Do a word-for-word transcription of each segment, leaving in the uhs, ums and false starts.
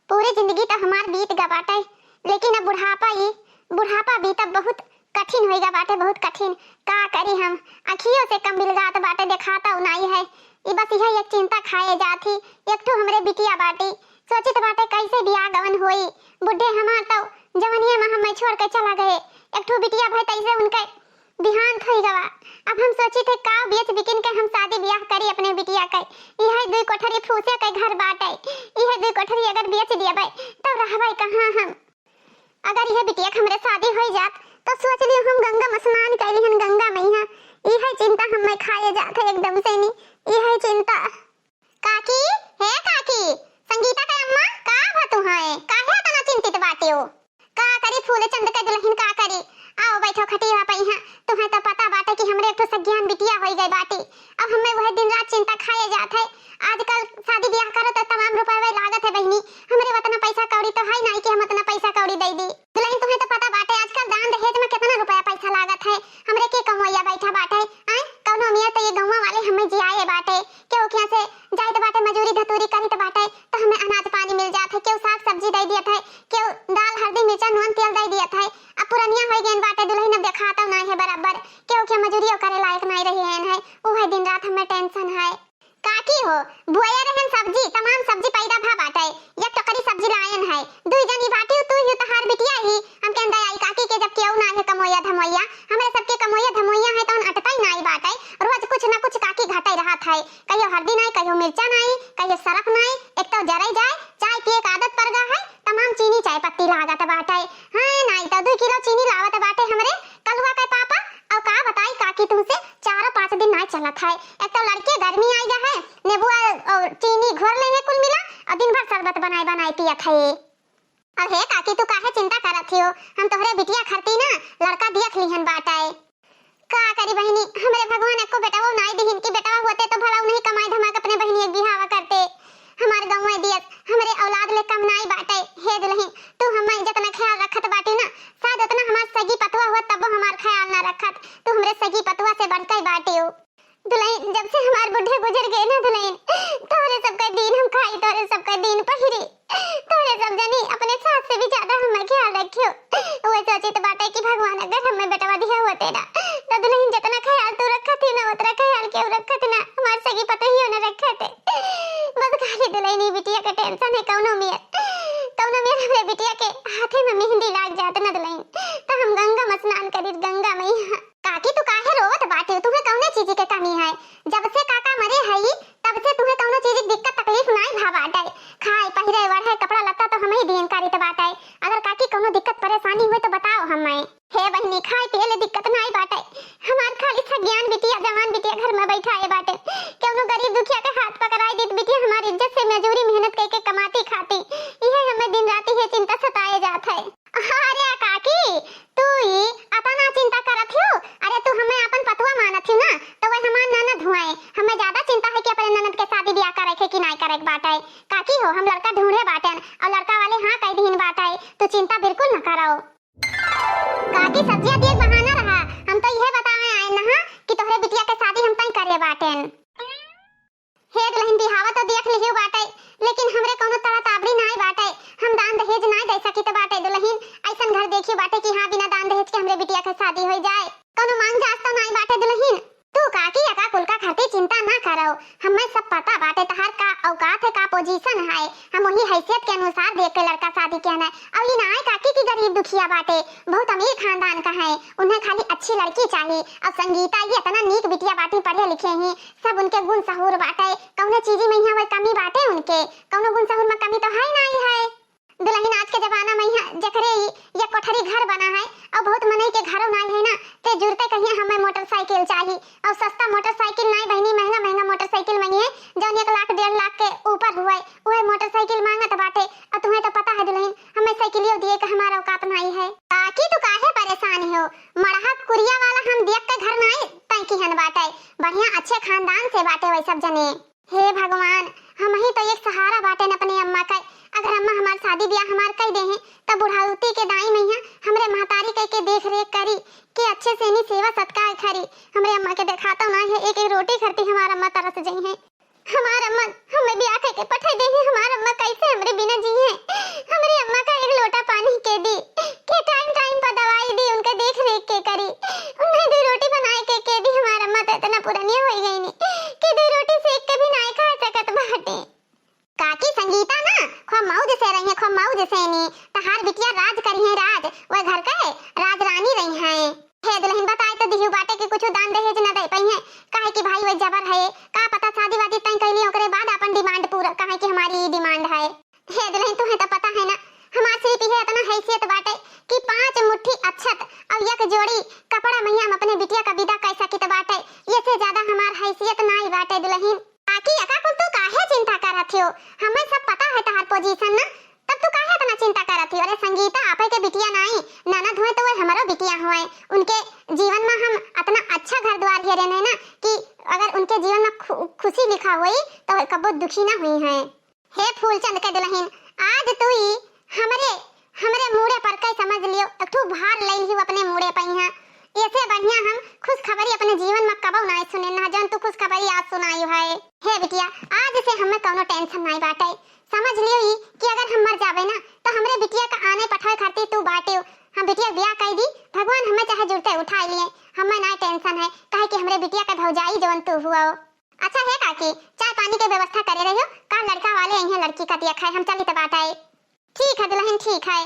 पूरी जिंदगी तो हमार बीत गा बाटे, लेकिन अब बुढ़ापा, ई बुढ़ापा बीतब बहुत कठिन होइगा बाटे, बहुत कठिन। का करी हम, अखियों से कम बिलगात बाटे, देखाता उ नाई है। ई बस इहे एक चिंता खाए जात ही, एक ठो हमरे बिटिया बाटी, सोचित बाटे कैसे बियाह गवन होई। बुढ़े हमार तो जवनिया में हमें छोड़ के चला गए, एक ठो बिटिया भई तैसे उनके बिहान थई गवा। अब हम सोचित है का बेच बिकिन के हम शादी बियाह करी अपने बिटिया के। इहे दुई कोठरी फूसे के घर बाटे, इहे दुई कोठरी अगर बेच दियबे तो रहबे कहाँ हम? अगर इहे बिटिया के हमरे शादी होई जात तो सोच लियो हम गंगा में स्नान कैली हन गंगा मैया। इहे चिंता हमें खाए जात है एकदम से नी, इहे चिंता। काकी, हे काकी, संगीता के अम्मा, का भा तुहैं? काहे इतना चिंतित बाटे हो? का करी फूलचंद के दुलहिन, का करी? आओ बैठो खटिया पे इहाँ। तुहैं तो पता बाटे कि हमरे एक ठो सज्ञान बिटिया होई गई बाटी। अब हमें वह दिन रात चिंता खाए जात है। आजकल शादी ब्याह करो तो तमाम रुपये लागत है बहिनी। हमरे उतना पैसा कौड़ी तो है नाई कि हम उतना पैसा कौड़ी दे दी। दुलहिन, तुहैं तो पता बाटे आजकल दान दहेज में कितना रुपया पैसा लागत है। हमरे के कमवैया बैठा बाटे, आय? कौनो मियाँ तो ये गौवा वाले हमें जियाए बाटे। केहू किहाँ से जाइत बाटे, मजूरी धतूरी करित बाटे, तो हमें अनाज पानी मिल जात है, केहू साग सब्जी दे दियत है, केहू दाल, हल्दी, मिर्चा, नून, तेल दे दियत है। अब पुरनिया होई गइन बाटे, दुलहिन अब देखात नाई है बराबर, केहू के मजूरियो करे लायक नाई रही है, उहे दिन रात हमें tension है। काकी हो, बोए रहन सब्जी, तमाम सब्जी पैदा भा बाटे, एक टोकरी सब्जी लायन है, दुई जनी बाटी, तू ही तहार बिटिया ही, हम कहन दे आई काकी के जब केहू ना है कमोइया धमोइया, हमरे सबके कमोइया धमोइया है तौन अटतई नाई बाटे, रोज कुछ ना कुछ काकी घटई रहत है, कहियो हरदी नाई, कहियो मिर्चा नाई, कहियो सरफ नाई, एक तो जरई जाए, चाय पिए के आदत पड़ गा है, तमाम चीनी चाय पत्ती लागत बाटे। हाँ, नाई तो दुई किलो चीनी लावत बाटे हमरे कलुआ के पापा। और का बताई काकी तुमसे, चारों पाँच दिन नाई चलत है। एक तो लड़के गर्मी आई गा है, नेबुआ और चीनी घोर ले है कुल मिला, और दिन भर शरबत बनाए बनाए पियत है। अब हे काकी, तू काहे चिंता करत हियो? हम तोहरे बिटिया खरती ना लड़का दियत लिहन बाटे। का करी बहिनी, हमरे भगवान एको बेटवा नाई दिहिन कि बेटवा होते तो भला उन्हीं कमाई धमाई के अपने बहिनी एक बिहावा करते। हमार गौवे दियस, हमरे औलाद ले कम नाई बाटे। हे दुलहिन, तू हमार जतना ख्याल रखत बाटी ना, शायद उतना हमार सगी पतवा हुआ तबो हमार ख्याल ना रखत। तू हमरे सगी पतवा से बढ़ के बाटी हो। दुलहिन, जब से हमार बुढ़े गुजर गए ना दुलहिन, तोहरे सबका दीन हम खाई, तोहरे सबका दीन पहिरी, तोहरे सब जनी अपने सास से भी ज्यादा हमार ख्याल रखियो। वो सोचित बाटे कि भगवान अगर हमें बेटवा दिया होते ना, तो दुलहिन जितना ख्याल तू रखत ही ना, उतना ख्याल केहू रखत ना, हमार सगी पतोहियो ना रखत। बस खाली दुलहिन ही बिटिया के tension है, कौनो मियर, कौनो मियर हमरे बिटिया के हाथे में मेहंदी लाग जात ना दुलहिन, तो हम गंगा में स्नान करी, गंगा मैया। काकी, तू काहे रोवत बाटे? तुम्हें कौने चीज के कमी है? जब से काका मरे हई, तब से तुम्हें कौनो चीज के दिक्कत तकलीफ नाई भा बाटे। खाए, पहिरे, ओढ़े, कपड़ा लत्ता तो हमही दियन करित बाटे। अगर काकी कौनो दिक्कत परेशानी हुए तो बताओ हमें। हे बहिनी, खाए पिए ले दिक्कत नाई बाटे। हमार खाली सज्ञान बिटिया, जवान बिटिया घर में बैठाए बाटे। कौनो गरीब दुखिया के हाथ पकड़ाई दीत बिटिया, हमार इज्जत से मजूरी मेहनत करके कमाती खाती। इहे हमें दिन रात इहे चिंता सताए जात है। अरे काकी, तू ही अतना चिंता करत हियो? अरे तू हमें आपन पतवा मानत हियो ना, तो वह हमार ननद हुए। हमें ज्यादा चिंता है कि अपने ननद के शादी ब्याह करे के कि नाई करे के बाटे। काकी हो, हम लड़का ढूंढे बाटेन और लड़का वाले हाँ कह दिहिन बाटे, तू चिंता बिल्कुल न करो। काकी, सब्जिया दिए के बहाना रहा, हम तो यह बतावे आए ना कि तोहरे बिटिया के शादी हम तय करे बाटेन। हे दुलहिन, बिहावा तो देख लिहियो बाटे, लेकिन हमरे कौनो तड़ा ताबड़ी नाई बाटे। हम दान दहेज नाई दे सकित बाटे दुलहिन। ऐसन घर देखियो बाटे कि हाँ, बिना दान दहेज के हमरे बिटिया के शादी होई जाए। कौनो मांग जास तो नाई बाटे दुलहिन। तू काकी अका कुल का खातिर चिंता ना करो, हमें सब पता बाटे तहार का औकात है, का position है। हम वही हैसियत के अनुसार देख के लड़का शादी किया है। और ये ना आए काकी की गरीब दुखिया बाटे, बहुत अमीर खानदान का है, उन्हें खाली अच्छी लड़की चाहिए। और संगीता ये इतना नीक बिटिया बाटी, पढ़े लिखे ही, सब उनके गुण सहूर बाटे, कौनो चीजी में यहाँ वह कमी बाटे उनके, कौनो गुण सहूर में कमी तो है नाई है। दुलहिन, आज के जमाना में यहाँ जकरे ही या कोठरी घर बना है और बहुत मनई के घरों नाई है ना, ते जुरते कहिए हमें मोटरसाइकिल चाहिए और सस्ता मोटरसाइकिल नाई बहिनी, महंगा महंगा मोटरसाइकिल मंगी है, जौन एक लाख डेढ़ लाख के ऊपर हुए, वह मोटरसाइकिल मांगत बाटे। और तुम्हें तो पता है दुलहिन, हमें साइकिलियो दिए के हमारा औकात नाई है। काकी, तू काहे परेशान हो? मड़हा कुरिया वाला हम देख के घर नाई तय किहन बाटे, बढ़िया अच्छे खानदान से बाटे वही सब जने। हे भगवान, हम ही तो एक सहारा बाटेन अपने अम्मा का। अगर अम्मा हमार शादी ब्याह हमार कई देहें, तब बुढ़ाउती के दाई मैया हमरे महतारी कई के देख रेख करी, के अच्छे से इन्हीं सेवा सत्कार करी। हमरे अम्मा के देखातो ना है, एक एक रोटी खरती हमार अम्मा तरस जइहें। हमार अम्मा हमें ब्याह कई के पठाई देहें, हमार अम्मा कैसे हमरे बिना जिहें? सीता ना खूब मौज से रही है, खूब मौज से नी। तहार बिटिया राज करी है, राज, वह घर के राज रानी रही है। हे दुलहिन, बताई तो दिहु बाटे कि कुछ दान दहेज न दे पई है, काहे कि भाई वह जबर है, का पता शादी वादी तय कैली ओकरे बाद अपन demand पूरा, काहे कि हमारी ई demand है। हे दुलहिन, तुहे तो पता है ना, हमार सिर्फ इहे इतना हैसियत बाटे कि पाँच मुट्ठी अक्षत और एक जोड़ी कपड़ा मइया हम अपने बिटिया का विदा कर सकित बाटे, ये से ज्यादा हमार हैसियत नाई बाटे दुलहिन। काकी, एका कुल तू काहे चिंता करत हो? हमें सब पता है तहार position ना, तब तू काहे इतना चिंता करत हो? अरे संगीता आपे के बिटिया नाई, ननद होए तो वह हमरो बिटिया होए, उनके जीवन में हम इतना अच्छा घर द्वार घेरे हैं ना कि अगर उनके जीवन में खु-, खुशी लिखा होई तो वह कबो दुखी ना हुई हैं। हे फूलचंद के दुलहिन, आज तू ई हमरे, हमरे मूड़े पर कई समझ लियो, एक ठो भार ले लियो अपने मूड़े पर यहाँ। ऐसे बढ़िया हम खुशखबरी अपने जीवन में कबो नाई सुने ना, जौन तू खुशखबरी आज सुनाई है। हे बिटिया, आज से हमें कौनो tension नाई बाटे। समझ लियो ई कि अगर हम मर जाबे ना, तो हमरे बिटिया का आने पठावे खातिर तू बाटे। हम बिटिया ब्याह कर दी, भगवान हमें चाहे जुरते उठा लिए, हमें नाई tension है, काहे कि हमरे बिटिया के भौजाई जौन तू हुआ। अच्छा हे काकी, चाय पानी के व्यवस्था करे रहियो, का लड़का वाले अइहें, लड़की का दिया खाए, हम चलित बाटे। ठीक है दुलहिन, ठीक है।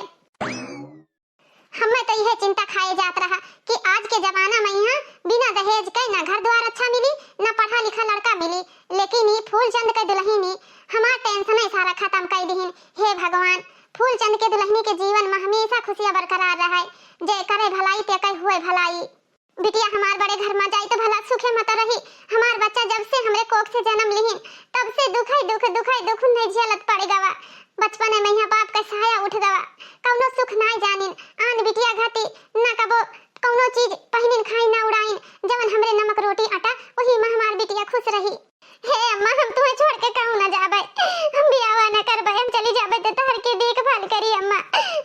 हमें तो यह चिंता खाए जात रहा कि आज के जमाना में यहाँ बिना दहेज के ना घर द्वार अच्छा मिली, ना पढ़ा लिखा लड़का मिली, लेकिन ई फूलचंद के दुलहिन ई हमार tension ही सारा खत्म कर दिहिन। हे भगवान, फूलचंद के दुलहिनी के जीवन में हमेशा खुशियाँ बरकरार रहे, जे करे भलाई ते कई हुए भलाई। बिटिया हमार बड़े घर में जाई तो भला सुखे में तो रही। हमार बच्चा जब से हमरे कोख से जन्म लिहिन, तब से दुख ही दुख, दुख ही दुख उन्हें झेलत पड़ गवा। बचपने में यहाँ बाप का साया उठ गवा, कौनो सुख नाई जानिन। आन बिटिया घाती ना कबो कौनो चीज पहिनिन खाई ना उड़ाइन, जवन हमरे नमक रोटी आटा वही में हमार बिटिया खुश रही। हे अम्मा, हम तुम्हें छोड़ के कहूँ ना जाबे, हम बियाह ना करबे, हम चली जाबे तो तहर के देखभाल करी अम्मा,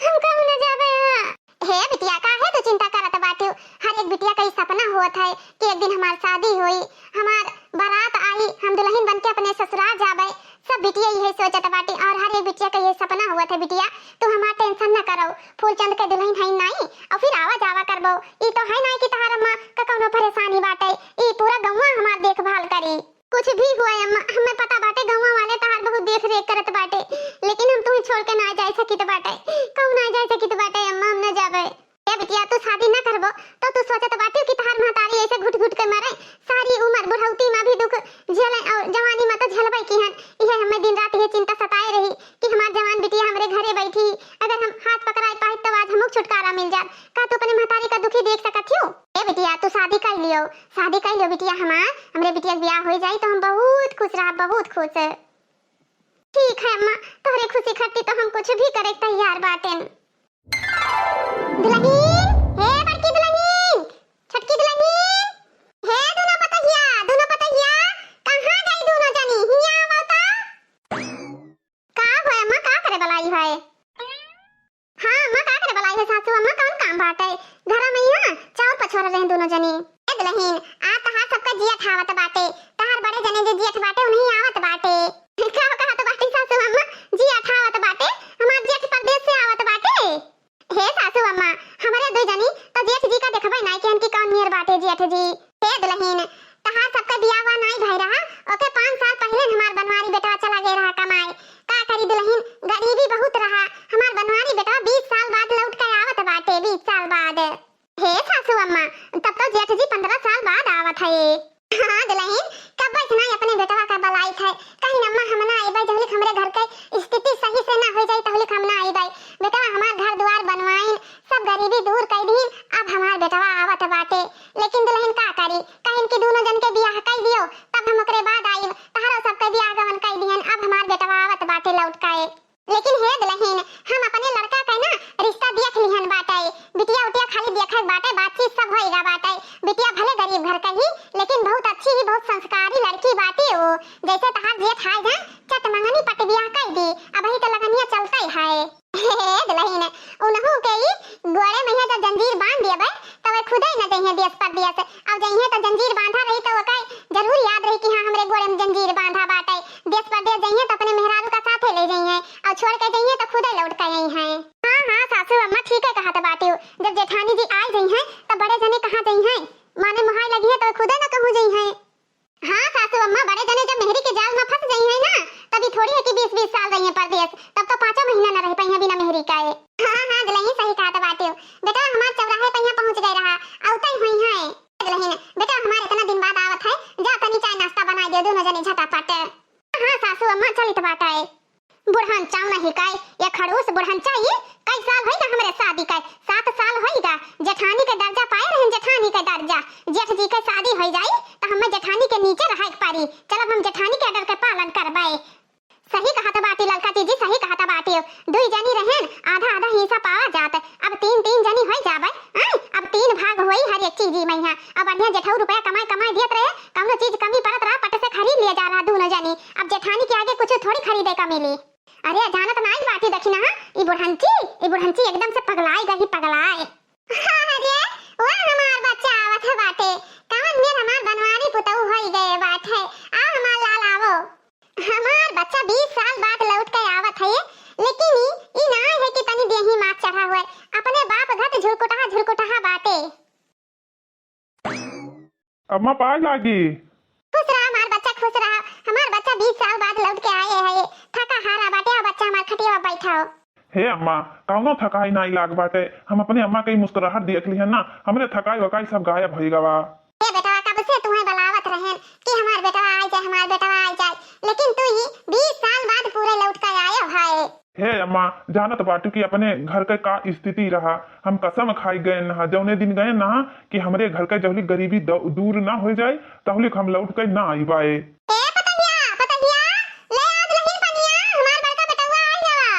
हम कहूँ ना जाबे। हाँ। हे बिटिया, काहे तू चिंता करत बाटियो? हर एक बिटिया का ई सपना होत है कि एक दिन हमार शादी होई, हमार बारात आई, हम दुलहिन बन के अपने ससुराल जाबे। सब बिटिया यही सोचत बाटी और हर एक बिटिया का ये सपना होत है। बिटिया, तू हमार tension न करो, फूलचंद के दुलहिन है नाई और फिर आवा जावा करबो। ई तो है नाई कि तहार अम्मा का कौनो परेशानी बाटे, ई पूरा गौवा हमार देखभाल करी। कुछ भी हुआ अम्मा, हमें पता बाटे गौवा वाले तहार बहुत देख रेख करत बाटे, लेकिन हम तुम्हें छोड़ के ना जाए सकित बाटे, कहूँ ना जाए सकित बाटे अम्मा, हम न जाबे। ए बिटिया, तू शादी ना करबो तो तू सोचत बाटियो कि तहार महतारी ऐसे घुट घुट के मरे, सारी उम्र बुढ़ौती में भी दुख झेले और जवानी में तो झेलबे की हन। इहे हमें दिन रात ये चिंता सताए रही कि हमार जवान बिटिया हमरे घरे बैठी, अगर हम हाथ पकड़ाए पाई तो आज हमको छुटकारा मिल जात। का तू अपने महतारी का दुखी देख सकत हो? ए बिटिया, तू शादी कर लियो, शादी कर लियो बिटिया हमार, हमरे बिटिया के ब्याह हो जाई तो हम बहुत खुश रहा, बहुत खुश। ठीक है अम्मा, तोहरे खुशी खातिर तो हम कुछ भी करे के तैयार बाटेन। दुलहिन, हे बड़की दुलहिन, छोटकी दुलहिन, हे दुनो पतहिया, दुनो पतहिया, कहाँ गई दुनो जनी? हियाँ आवो तो। का होय अम्मा, का करे बलाई है? हाँ अम्मा, का करे बलाई है सासू अम्मा, कौन काम बाटे? घरा में यहाँ चाउर पछोर रहे दुनो जनी। ए दुलहिन, आ तहार सबका जिया ठावत बाटे, तहार बड़े जने जे जियत बाटे उन्हीं आवत बाटे। का कहत बाटी सासू अम्मा, जिया ठावत बाटे, हमार जेठ परदेस से आवत बाटे। हे सासू अम्मा, हमरे दुई जनी तो जेठ जी का देखबे नाई कि हमकी कौन नियर बाटे जेठ जी। हे दुलहिन, तहार सबका बियाह नाई भई रहा, ओके पाँच साल पहिले हमार बनवारी बेटवा चला गए रहा कमाए। का करी दुलहिन, गरीबी बहुत रहा। हमार बनवारी बेटवा बीस साल बाद लौट के आवत बाटे, बीस साल बाद। हे सासू अम्मा, तब तो जेठ जी पन्द्रह साल बाद आवत है। हाँ दुलहिन, कब इतना अपने बेटवा का बलाइत है? कहीं अम्मा हम ना अइबे, जहलिक हमरे घर के स्थिति सही से ना हो जाई, तहलिक हम ना अइबे। बेटवा हमार घर द्वार बनवाइन, सब गरीबी दूर कर दीन, अब हमार बेटवा आवत बाटे। लेकिन दुलहिन का करी, कहीं कि दोनों जन के बियाह कर दियो, तब हम ओकरे बाद आइब। तहरो सबके बियाह गवन कर दिहन, अब हमार बेटवा आवत बाटे लौट के। लेकिन हे दुलहिन, हम अपने लड़का के ना रिश्ता देख लिहन बाटे, बिटिया उटिया खाली देखे बाटे, बातचीत सब होइगा बाटे। बिटिया भले गरीब घर के ही, लेकिन बहुत अच्छी ही, बहुत संस्कारी लड़की बाटे वो। जैसे तहार जेठ हाय जान, चट मंगनी पट बियाह कर दी, अबही तो लगनिया चलते है। हे दुलहिन, उनहू के ई गोड़े में है जब जंजीर बांध दिए भाई, तब खुदे न जइहे देश परदेश। अब जइहे तो जंजीर बांधा रही तो ओके जरूर याद रही कि हाँ, हमरे गोड़े में जंजीर बांधा बाटे। देश परदेश जइहे तो अपने मेहरारू का साथे ले जइहे और छोड़ के जइहे तो खुदे लौट के अइहे। हाँ, हाँ, सासू अम्मा ठीक है कहत बाटियो। जब जेठानी जी आए जइहे तो बड़े जने कहाँ जइहे, माने मुहाई लगी है तो खुदे न कहूँ जइहे। हाँ सासू अम्मा, बड़े जने जब मेहरी के जाल में फंस जाई है ना, तभी थोड़ी है कि बीस बीस साल रही है परदेस, तब तो पाँचों महीना न रह पाई है बिना मेहरी का। हाँ हाँ, दुलही सही कहत बाटे। बेटा हमार चौराहे पे यहाँ पहुँच गए रहा, आवते हुई है। दुलही, बेटा हमार इतना दिन बाद आवत है, जा तनी चाय नाश्ता बनाई दे दोनों जने झटापट। हाँ सासू अम्मा, चलित बाटे। बुढ़नचा नहीं काई, ये खड़ूस बुढ़नचा, ये कई साल होई गा हमरे शादी का? सात साल होई गा। जेठानी के दर्जा पाए रहन, जेठानी के दर्जा। जेठ जी के शादी होई जाई त हमें जेठानी के नीचे रहे के पड़ी। चलब हम जेठानी के order के पालन करबे। सही कहत बाटी ललका जीजी, सही कहत बाटी। दुई जनी रहन, आधा आधा हिस्सा पावा जात, अब तीन तीन जनी होई जाबे। आय, अब तीन भाग होई हर एक चीजी में यहाँ। अब बढ़िया जेठऊ रुपया कमाए कमाए दियत रहे, कौनो चीज कमी पड़त रहा, पट से खरीद लिया जा रहा दोनों जनी। अब जेठानी के आगे कुछ थोड़ी खरीदे का मिली। अरे जानत नाई बाटी, देखी ना, ई बुढ़ंची, ई बुढ़ंची एकदम से पगलाए गई, पगलाए। अरे, वाह हमार बच्चा आवत है बाटे, कवन नियर हमार बनवारी पुतऊ होई गए बाटे। आओ हमार लाल आवो। हमार बच्चा बीस साल बाद लौट के आवत है, लेकिन ई, ई ना है कि तनी देही माथ चढ़ा हुआ है, अपने बाप घत झुरकुटहा झुरकुटहा बाटे। अम्मा पाए लागी। खुश रहा हमार बच्चा, खुश रहा। हमार बच्चा बीस साल बाद लौट के आए है, थका हारा बाटे। आओ बच्चा हमार खटिया पर बैठाओ। हे अम्मा, कौनो थकाई नाई लाग बाटे। हम अपने अम्मा के ही मुस्कुराहट देख लिहन ना, हमरे थकाई वकाई सब गायब होई गवा। हे बेटवा, कब से तुम्हें बलावत रहन कि हमार बेटवा आ जाए, हमार बेटवा आ जाए, लेकिन तू ही बीस साल बाद पूरे लौट के आए हो। हे अम्मा, जानत बाटू कि अपने घर के का स्थिति रहा। हम कसम खाई गए ना, जौने दिन गए ना कि हमरे घर के जौली गरीबी द-, दूर ना हो जाए, तौलिक हम लौट के ना आई बाए। ए पतहिया, पतहिया, ले आ दुलहिन पनिया, हमार बड़का बेटवा आई गवा।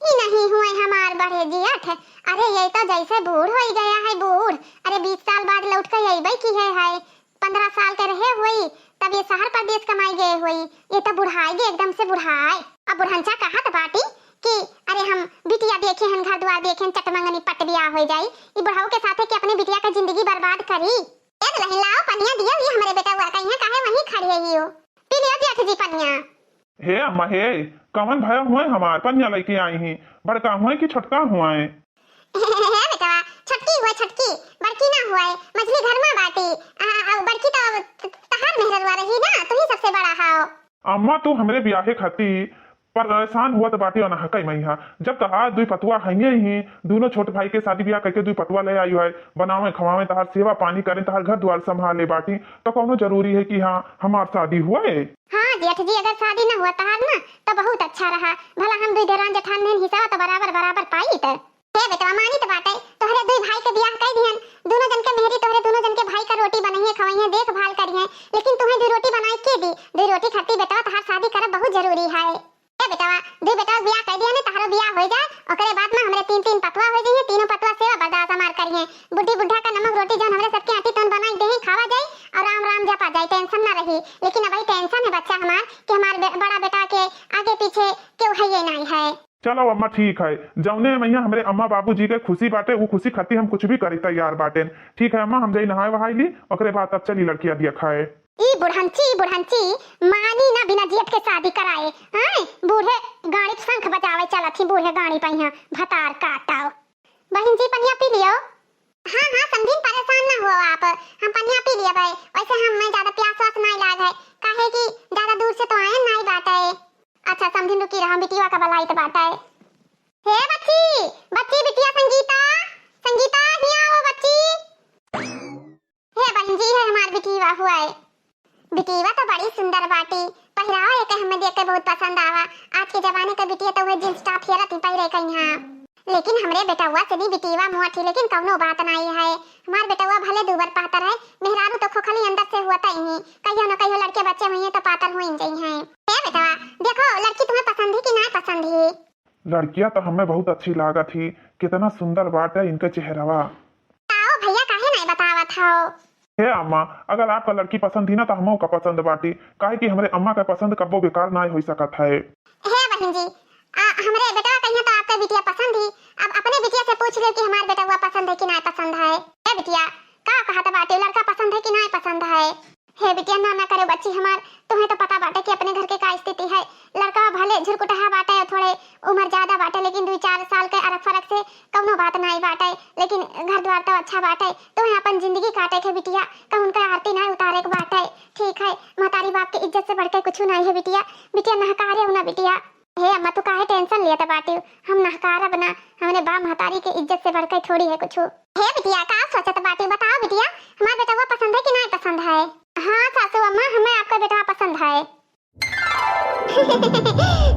ई नहीं हुए हमार बड़े जेठ। अरे ये तो जैसे बूढ़ होई गया है, बूढ़। अरे बीस साल बाद लौट के अइबे की है, है। पन्द्रह साल के रहे होई, तब ये शहर परदेस कमाई गए होई। ये तो बुढ़ाई गए, एकदम से बुढ़ाए। अब बुढ़ंचा कहत बाटी कि अरे हम बिटिया देखे हन, घर द्वार देखे हन, चटमंगनी पट बियाह होई जाई। ई बुढ़ऊ के साथे के अपने बिटिया का जिंदगी बर्बाद करी। ए दुलहिन लाओ पनिया दियो, ये हमरे बेटवा कहिया काहे वहीं खड़ी है यो। पी लियो जेठ जी पनिया। हे अम्मा हे, कवन भया हुए हमार पनिया लेके आई ही, बड़का हुए कि छोटका हुए? हे बेटवा, छोटकी हुए छोटकी, बड़की ना हुए, मझली घर में बाटी। आ, आ, बड़की तो त-, तहार मेहररुआ रही ना, तू ही सबसे बड़ा हाओ। अम्मा तू हमरे बियाहे खाती परेशान हुआ तो बाटी अनहकई मइहा। जब तहार दुई पतुआ हइये ही, दोनों छोट भाई के शादी बियाह करके दुई पतुआ ले आई है, बनावे खवावे, तहार सेवा पानी करें, तहार घर द्वार संभाले बाटी, तो कौनो जरूरी है कि हाँ हमार शादी हुए? हाँ जेठ जी, अगर शादी ना हुआ तहार ना, तो बहुत अच्छा रहा। भला हम दुई देरान जेठान में हिस्सा तो बराबर बराबर पाई त। हे बेटवा, मानी त बाटे, तोहरे दुई भाई के बियाह कई दिहन, दोनों जन के मेहरी तोहरे दोनों जन के भाई का रोटी बनइहे, खवइहे, देखभाल करिहे, लेकिन तुम्हें दुई रोटी बनाए के दी? दुई रोटी खाती बेटवा तहार शादी करब बहुत जरूरी है। ए बेटवा, दुई बेटवा के बियाह कई दिहन, तहारो बियाह हो जाए, ओकरे बाद में हमरे तीन तीन पतवा हो जाइए, तीनों पतवा सेवा बर्दाश्त हमार करिए। बुढ़ी बुढ़ा का नमक रोटी जौन हमरे सबके आटी तौन बनाई देही, खावा जाई और राम राम जपा जाई, tension ना रही। लेकिन अब tension है बच्चा हमार कि हमार बे-, बड़ा बेटा के आगे पीछे केहू है ये नहीं है। चलो अम्मा, ठीक है, जौने मइया हमरे अम्मा बाबूजी के खुशी बाटे, उ खुशी खातिर हम कुछ भी करे तैयार बाटेन। ठीक है अम्मा, हम जाई नहाए वहाए ली, ओकरे बाद तब चली लड़किया दिया खाए। ई बुढ़ंची, ई बुढ़ंची, मानी ना बिना जेठ के शादी कराए, हैं? बूढ़े गाड़ी पे शंख बजावे चलत ही, बूढ़े गाड़ी पे यहाँ भतार काटाओ। बहिन जी, पनिया पी लियो। हाँ, हाँ, समधिन, परेशान ना हो आप, हम पनिया पी लिया भाई। वैसे हम में ज्यादा प्यास वास नहीं लाग है, काहे कि ज्यादा दूर से तो आए नहीं बाटे। अच्छा समधिन, रुकी रहा, बिटिया का बलाई तो बाटे। हे बच्ची, बच्ची, बिटिया संगीता, संगीता, हिया आओ बच्ची। हे बहिन जी, है हमार बिटिया हुआ है। बिटिया तो बड़ी सुंदर बाटी, पहिरावा एके हमें देख के बहुत पसंद आवा। आज के जमाने के बिटिया तो वह jeans top हेरत ही पहिरे कहीं हाँ, लेकिन हमरे बेटवा से भी बिटिया मोट ही, लेकिन कौनो बात नहीं है। हमार बेटवा भले दूबर पातर है, मेहरारू तो खोखली अंदर से हुआ तई ही, कहियो न कहियो लड़के बच्चे हुई तो पातर हुई जाई हैं। हे बेटवा, देखो लड़की तुम्हें पसंद ही कि ना पसंद ही? लड़किया तो हमें बहुत अच्छी लागत ही, कितना सुंदर बाटे इनके चेहरवा। आओ भैया, काहे नहीं बतावत हो? हे अम्मा, अगर आपका लड़की पसंद ही ना तो हमहू का पसंद बाटी, काहे कि हमरे अम्मा का पसंद कब्बो बेकार ना हो सकत है। हे बहन जी, आ, हमरे बेटवा कहिया तो आपका बिटिया पसंद ही, अब अपने बिटिया से पूछ ले कि हमार बेटवा पसंद है कि ना पसंद है। हे बिटिया, का कहत बाटे, लड़का पसंद है कि ना पसंद है? हे बिटिया, ना, ना करे बच्ची हमार, तुम्हें तो पता बाटे कि अपने घर के का स्थिति है। लड़का भले झुरकुटहा बाटे और थोड़े उम्र ज्यादा बाटे, लेकिन दुई चार साल के अरक फरक से कौनो बात नाई बाटे, लेकिन घर द्वार तो अच्छा बाटे। तुम्हें अपन जिंदगी काटे के बिटिया, कहूँ उनका आरती ना उतारे के बाटे। ठीक है, महतारी बाप के इज्जत से बढ़ के कुछु नाहीं है बिटिया। बिटिया नहकारे हो ना बिटिया। हे अम्मा, तू काहे tension लेत बाटिउ? हम नहकारब ना, हमरे बाप महतारी के इज्जत से बढ़ के थोड़ी है कुछु। हे बिटिया, का सोचत बाटिउ, बताओ बिटिया, हमार बेटवा पसंद है कि नाहीं पसंद है? हाँ सासू अम्मा, हमें आपका बेटवा पसंद है।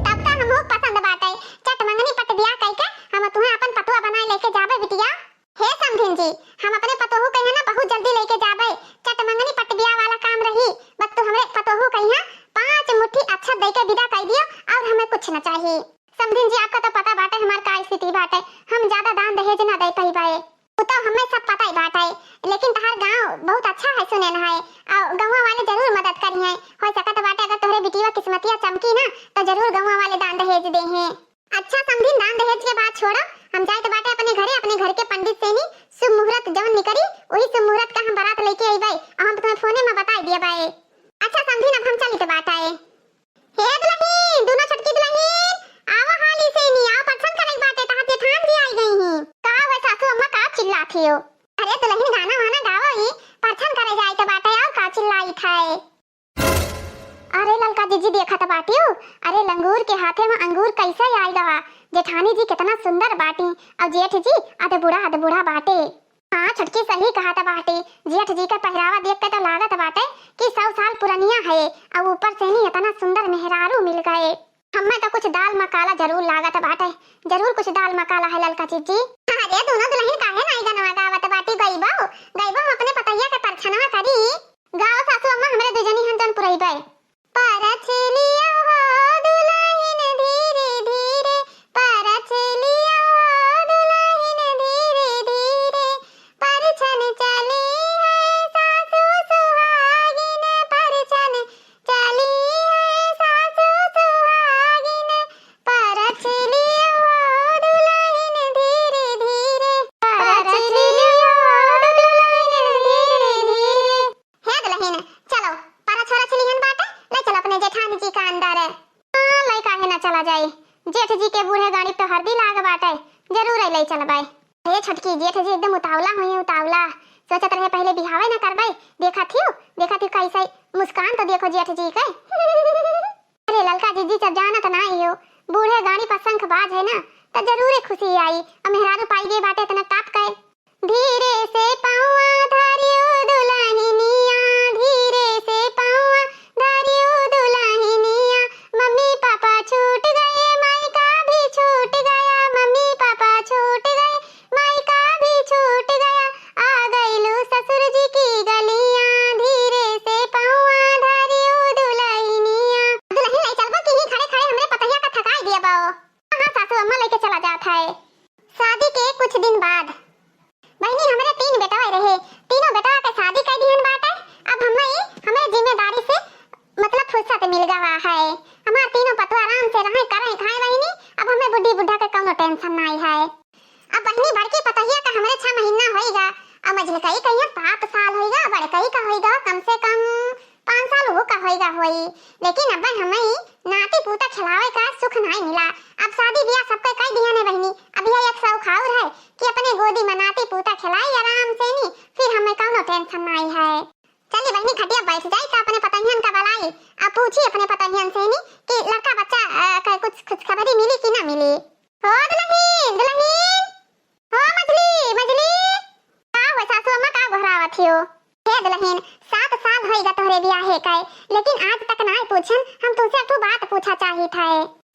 तब तो हमहू पसंद बाटे। चट मंगनी पट बियाह कइके हम तुहें अपन पतोह बनाए लेके जाबे बिटिया। हे समधिन जी, हम अपने पतोहू कहिया ना बहुत जल्दी लेके जाबे। चट मंगनी पट बियाह वाला काम रही, बस तू हमरे पतोहू कहिया पाँच मुट्ठी अक्षत दे के विदा कर दियो और हमें कुछ न चाहिए। समधिन जी, आपका तो पता बाटे हमार का स्थिति बाटे, हम ज्यादा दान दहेज ना दे पाई बाए। उ तो हमें सब पता ही बाटे, लेकिन तहार गांव बहुत अच्छा है सुने न है, और गांव वाले जरूर मदद करिहैं। हो सकत बाटे अगर तोहरे बिटिया किस्मतिया चमकी ना, तो जरूर गांव वाले दान दहेज देहैं। अच्छा समधिन, दान दहेज के बात छोड़ो, हम जाइत बाटे अपने घरे, अपने घर के पंडित से नी शुभ मुहूर्त जौन निकरी, वही शुभ मुहूर्त का हम बारात लेके अइबे, और हम तुम्हें फोने में बताई दिया बाए। अच्छा समधिन, अब हम चलित बाटे। हे दुलहिन, दुनो छोटकी दुलहिन, आवा हाली से नी, आवा, परछन करे के बाटे, तहार जेठान जी आई गई ही। का हुआ सासू अम्मा, का चिल्लात हियो? अरे दुलहिन, गाना वाना गावा ही, परछन करे जाए के बाटे, और का चिल्लाइत है? अरे ललका जिज्जी देखत बाटियो, अरे लंगूर के हाथे में अंगूर कैसे आई गवा। जेठानी जी कितना सुंदर बाटी, और जेठ जी अध बूढ़ा अध बूढ़ा बाटे। हाँ छोटकी, सही कहत बाटे, जेठ जी के पहरावा देख के तो लागत बाटे कि सौ साल पुरनिया है, और ऊपर से नी इतना सुंदर मेहरारू मिल गए। हमें तो कुछ दाल मकाला जरूर लागत बाटे, जरूर कुछ दाल मकाला है ललका जिज्जी। अरे दुनो दुलहिन काहे नाई गनवा गावत बाटी? गइबो, गइबो हम अपने पतैया के परछनवा करी। गाओ सासू अम्मा, हमरे दुजनी हम जन पुरैबे। परछ लिया हो दुलहिन धीरे धीरे, परछ लिया हो दुलहिन धीरे धीरे, परछन चली है सासू सुहागिन, परछन चली है सासू सुहागिन, परछ लिया हो दुलहिन धीरे धीरे, परछ लिया हो दुलहिन धीरे धीरे। हे दुलहिन, चलो, परछ ओरछ लिहन बाटे, ले चलो अपने जेठानी जी का अंदर। हाँ, ले काहे ना चला जाए, जेठ जी के बूढ़े गाड़ी पे हरदी लाग बाटे, जरूर ले चलबे। हे छोटकी, जेठ जी एकदम उतावला हुई, उतावला। सोचत रहे पहले बिहावे ना करबे, देखा थियो, देखा थियो कैसे मुस्कान तो देखो जेठ जी के। अरे ललका जिज्जी, सब जानत ना आइयो, बूढ़े गाड़ी पर शंख बाज है ना, तो जरूरे खुशी आई। अब मेहरारू पाई गई बाटे इतना टाप के। धीरे से पौआ धरियो दुलहिनिया, धीरे से पौआ धरियो दुलहिनिया, मम्मी पापा छूट गए, मायका भी छूट गया, मम्मी पापा छूट गए, मायका भी छूट गया, आ गइलू ससुर जी की गलियां, धीरे से पौआ धरियो दुलहिनिया। दुलहिन ले चलबो कि ही खड़े खड़े हमरे पतैया का थकाई दिया बाओ। हाँ सासू अम्मा, लेके चला जात है। शादी के कुछ दिन बाद बहिनी, हमरे तीन बेटवा रहे, तीनों बेटवा के शादी कर दिहन बाटे। अब हमें, हमें जिम्मेदारी से मतलब फुर्सत मिल गवा है। हमार तीनों पतवा आराम से रहें, करें, खाएं बहिनी। अब हमें बुढ़ी बुढ़ा के कौनो tension नाई है। अब बहिनी, बड़की पतोहिया का हमरे छह महीना होइगा, अब मझलकई कहिया सात साल होइगा, बड़कई का होइगा कम से कम पाँच साल वो का होइगा होई। लेकिन अब हमें नाती पूता खिलावे का सुख नाई मिला। अब शादी ब्याह सबके कई दिया ने बहिनी, अब यह एक शौक और है कि अपने गोदी में नाती पूता खिलाई आराम से नी, फिर हमें कौनो tension नाई है। चली बहिनी, खटिया बैठ जाई तो अपने पतोहियन का बलाई, अब पूछी अपने पतोहियन से नी कि लड़का बच्चा, अ, का कुछ खुशखबरी मिली कि ना मिली। हो दुलहिन, दुलहिन, हो मझली, मझली, का हो सासू अम्मा, का गोहरावत हियो? हे दुलहिन, सात साल होइगा तोहरे बियाहे के, लेकिन आज तक नाई पूछन, हम तुमसे एक ठो बात पूछा चाहित है।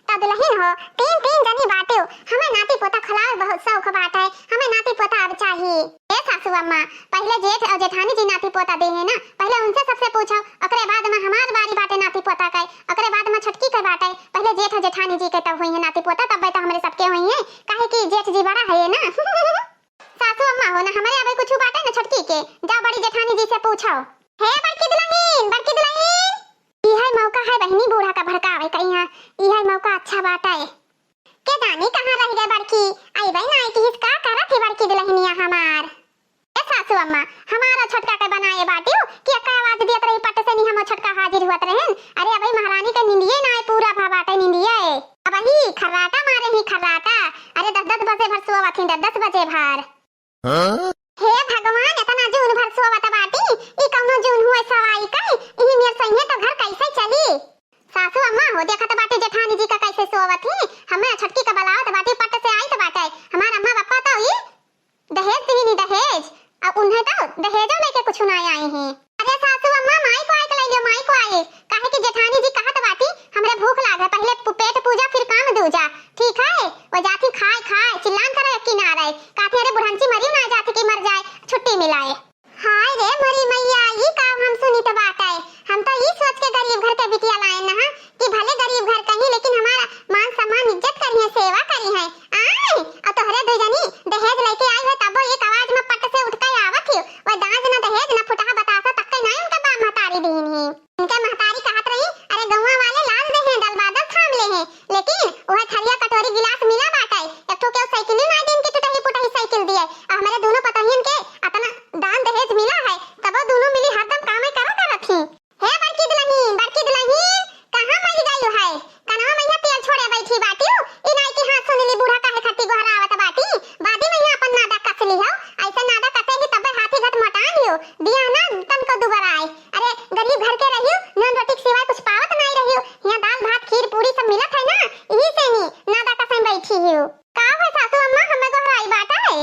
त दुलहिन हो, तीन, तीन जनी बाटेउ, हमें नाती पोता खिलावे बहुत शौक बाटे, हमें नाती पोता अब चाही। ए सासू अम्मा, पहले जेठ और जेठानी जी नाती पोता देहे ना, पहले उनसे सबसे पूछो, ओकरे बाद में हमार बारी बाटे नाती पोता के, ओकरे बाद में छोटकी के बाटे, पहले जेठ और जेठानी जी के तब होइहैं नाती पोता, तब तो हमरे सबके होइहैं, काहे कि जेठ जी बड़ा है ना। सासू अम्मा हो ना, हमरे अबे कुछ बाटे ना छोटकी के, जाओ बड़ी जेठानी जी से पूछो। हे बड़की दुलहिन, बड़की दुलहिन, इहै मौका है बहिनी बूढ़ा का भड़कावे का, इहाँ इहै मौका अच्छा बाटे। के जानी कहाँ रह गए बड़की, अइबे ना आई कि हिस का करत ही बड़की दुलहिनिया हमार। ए सासू अम्मा, हमारो छोटका के बनाए बाटियो कि अक्का आवाज दियत रही पट से नी, हमो छोटका हाजिर हुअत रहेन। अरे अबे महारानी के निंदिये ना आए, पूरा भा बाटे निंदिये। अबही खर्राटा मारे ही खर्राटा। अरे दस दस बजे भर सोवत ही, दस दस बजे भर। हाँ? हे भगवान, इतना जून भर सोवत बाटे। ई, ई कौनो जून हुए सवाई कई, इही मेर सहिए तो घर कैसे चली? सासू अम्मा हो, देखत बाटी जेठानी जी का कैसे सोवत ही, हमें छोटकी का बलावत बाटी, पट से आइत बाटे। हमार अम्मा पापा तो ई दहेज दीनी दहेज, अब उन्हें तो दहेजो लेके कुछ ना आई हैं। अरे सासू अम्मा, माई को आए के लइयो, माई को आए, काहे कि जेठानी जी कहत बाटी, "हमरे भूख लागे, पहिले पु-, पेट पूजा, फिर काम दूजा।" ठीक है, वो जाती खाए खाए, चिल्लान करे किनारे, कहती, "अरे बुढ़ंची मरी ना जाती कि मर जाए, छुट्टी मिलाए।" हाय रे मोरी मैया, ई का हम सुनित बाटे? हम तो ई सोच के गरीब घर के बिटिया लाए ना कि भले गरीब घर कहीं, लेकिन हमारा मान सम्मान इज्जत करी है, सेवा करी है। आए, और तोहरे दो जनी दहेज लेके आई है, तबो एक आवाज में पट से उठ के आवत ही। वो दाज न दहेज न फुटहा बतासा तक के ना उनका बाप महतारी दीन ही। उनके महतारी कहत रही, "अरे गौवा वाले लाज दे हैं, दल बादल थाम ले हैं, लेकिन वह थरिया कटोरी गिलास मिला बाटे, एक ठो केहू साइकिल ना दीन की टुटही पुटही साइकिल दिए। और हमारे दोनों पतोहियन के अतना दान दहेज मिला है, तबो दोनों मिली हरदम कामे करा करत ही।" हे बड़की दुलहिन, बड़की दुलहिन, कहाँ मइल गइउ है? कनवा मइया तेल छोड़े बैठी बाटिउ? ई नाई कि हाँ सुन ली बूढ़ा काहे खातिर गोहरावत बाटी? बादी मइया अपन नादा कस लिहउ, ऐसे नादा कसे ही तब्बे हाथी घट मोटान हिउ, बियाह ना तनको दुबराए। अरे गरीब घर के रहिउ, नून रोटी के सिवाय कुछ पावत नाई रहिउ, हियाँ दाल भात खीर पूरी सब मिलत है ना, इही से नी नादा कसे बैठी हिउ। का हो सासू अम्मा, हमें गोहराई बाटा है?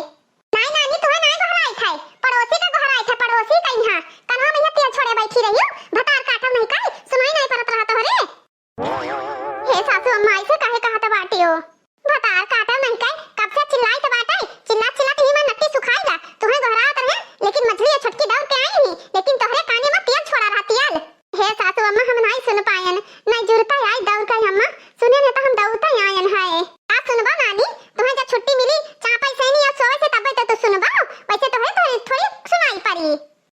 नाई नानी, तुहे नाई गोहराइत है, पड़ोसी का गोहराइत है, पड़ोसी कइहाँ। कनवा मइया तेल छोड़े बैठी रहिउ, भतार काटब नहीं कइ, सुनाई नाई परत रहा तोहरे। हे सासू अम्मा, ऐसे काहे कहत बाटिउ? भतार काटब नहीं कइ, कब से चिल्लाइत बाटे, चिल्लात चिल्लात ही में नट्टी सुखाइगा। तुहे गोहरात रहे, लेकिन मझली या छोटकी दौड़ के आई ही, लेकिन तोहरे काने में तेल छोड़ा रहा, तेल। हे सासू अम्मा, हम नाई सुन पायन, नाई जुरता आई दौड़ के अम्मा, सुने ने तो हम दौड़ता आयन है। का सुनबा नानी, तुहे जब छुट्टी मिली, चापई से नहीं और सोवे से तब्बे तो तू सुनबा, वैसे तोहे थोड़ी, थोड़ी सुनाई पड़ी।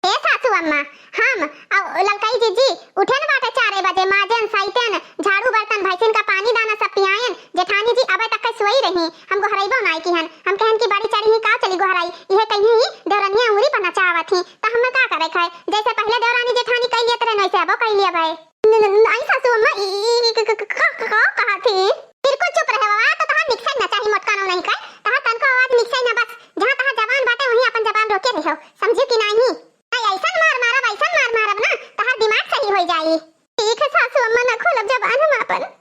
हे सासू अम्मा, हम और ललकई जीजी उठेन बाटे चारे बजे, माजेन, साइतेन, झाड़ू बर्तन, भैंसिन का पानी दाना सब पियायन, जेठानी जी अबे तक के सोई रही, हम गोहरैबो नाई किहन, हम कहन कि बड़ी चढ़ी ही का चली गोहराई, इहे कहीं ही देवरनिया अंगुरी पर नचावत ही, तो हमें का करे खाए, जैसे पहले देवरानी जेठानी कह लियत रहे, वैसे अबो कह लिया भाई। न-, न-, नाई सासू अम्मा, ई, ई, ई, क-, क-, क-, का, का, का कहा थी? बिल्कुल चुप रहे बाबा, तो तहार निकसाई ना चाही, मोटका नाव नहीं कर, तहार तनको आवाज निकसाई ना, बस जहाँ तहार जबान बाटे वहीं अपन जबान रोके रहो, समझियो कि नाही? नाई ऐसन मार मारब, ऐसन मार मारब ना, तहार दिमाग सही हो जाई। ठीक है सासू अम्मा, ना खोलब जबान हम अपन।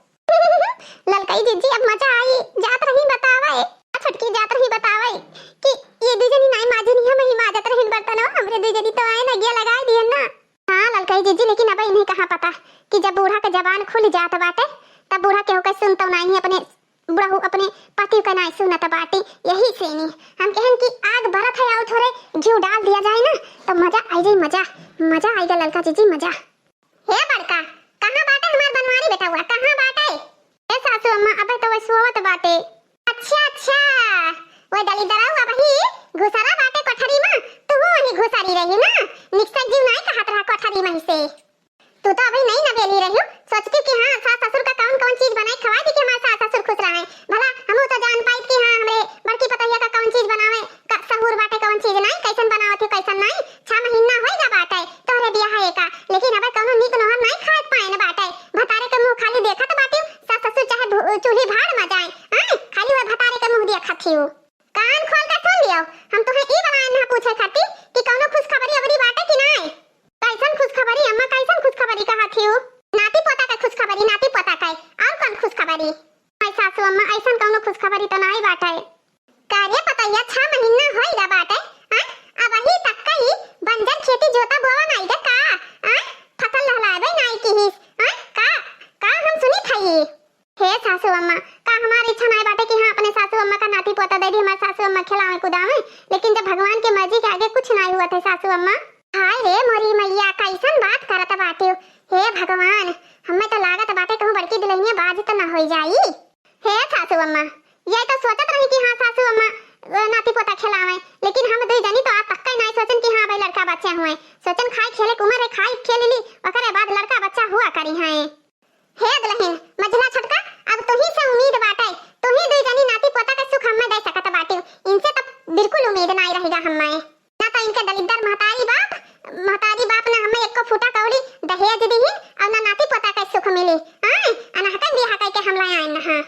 ललकई जीजी, अब मजा आई, जात रही बतावे, छोटकी जात रही बतावे कि ये दू जनी नाई माजिन, हम ही माजत रही बर्तन, हमरे दू जनी तो आए ना, गिया लगा दिए ना। हाँ ललकई जीजी, लेकिन अब इन्हें कहाँ पता कि जब बूढ़ा के जबान खुल जात बाटे, तब बूढ़ा केहू के सुनतो नाही, अपने बुढ़ऊ अपने पति के नाही सुनत बाटे। यही से नी हम कहन कि आग बरत है, आउ थोड़े घी डाल दिया जाए ना, तो मजा आई जाए, मजा, मजा आएगा ललका जीजी, मजा। हे बड़का, कहाँ बाटे हमार बनवारी बेटवा, कहाँ बाटे? ए सासू अम्मा, अबे तो वही सोवत बाटे। अच्छा, अच्छा, वह दलिदरऊ अबही घुसरा बाटे कोठरी में, तू वही घुसरी रही ना, निकसा जीव नाई कहत रहा कोठरी में से। तू तो अबही नहीं नवेली रही, सोचती कि हाँ, सास ससुर का कौन कौन चीज बनाई खवाई दी कि हमारे सास ससुर खुश रहे। भला हमहू तो जान पाइत कि हाँ, हमरे बड़की पतोहिया का कौन चीज बनावे का सहूर बाटे, कौन चीज नाई, कैसन बनावत ही, कैसन नाई। छह महीना होइगा बाटे तोहरे बियाहे का, लेकिन अबे कौनो नीक नोहर नाई खाए पाएन बाटे। भतारे के मुंह खाली देखत बाटिउ, सास ससुर चाहे भू-, चूल्ही भाड़ में जाए, आए, खाली वह भतारे के मुंह देखत हिउ। कान खोल के सुन लियो, हम तुहे ई बनाए ना पूछे खातिर कि कौनो खुशखबरी अबरी बाटे कि नाई। कैसन खुशखबरी अम्मा, कैसन खुशखबरी कहत हिउ? नाती पोता के खुशखबरी, नाती पोता के, और कौन खुशखबरी? हाय सासू अम्मा, ऐसन कौनो खुशखबरी तो नाई बाटे। का रे पतैया, छह महीना होइगा बाटे, हाँ? अबही तक कई बंजर खेती जोता बोवा नाई गा का? हाँ? फसल लहलाबे नाई किहिस, हाँ? का, का हम सुनी थई? हे सासू अम्मा, का हमार इच्छा नाई बाटे कि हाँ, अपने सासू अम्मा का नाती पोता दे दी, हमार सासू अम्मा खिलावे कुदावे, लेकिन जब भगवान के मर्जी के आगे कुछ नाई हुआ थे सासू अम्मा। हाय रे मोरी मैया, कैसन बात करत बाटे? हे भगवान, हमें तो लागत बाटे कहूँ बड़की दुल्हनिया बाज तो ना होई जाई। हे सासू अम्मा, ये तो सोचत रही कि हाँ सासू अम्मा, अ, नाती पोता खिलावे, लेकिन हम दुई जनी तो आज तक ही नाई सोचन कि हाँ भाई लड़का बच्चा हुए। सोचन खाए खेले के उम्र है, खाए खेल ली, ओकरे बाद लड़का बच्चा हुआ करी हैं। हे दुल्हन, मझला छोटका, अब तुही से उम्मीद बाटे, तुही दुई जनी नाती पोता के सुख हमें दे सकत बाटे, इनसे तो बिल्कुल उम्मीद नाई रहेगा हमें। ना तो इनके दलिद्दर महतारी बाप, महतारी बाप ना हमें एको फूटा कौड़ी दहेज दिहिन और ना नाती पोता के सुख मिली। हाँ, अनहकन बियाह कइके हम ले आए ना। हाँ।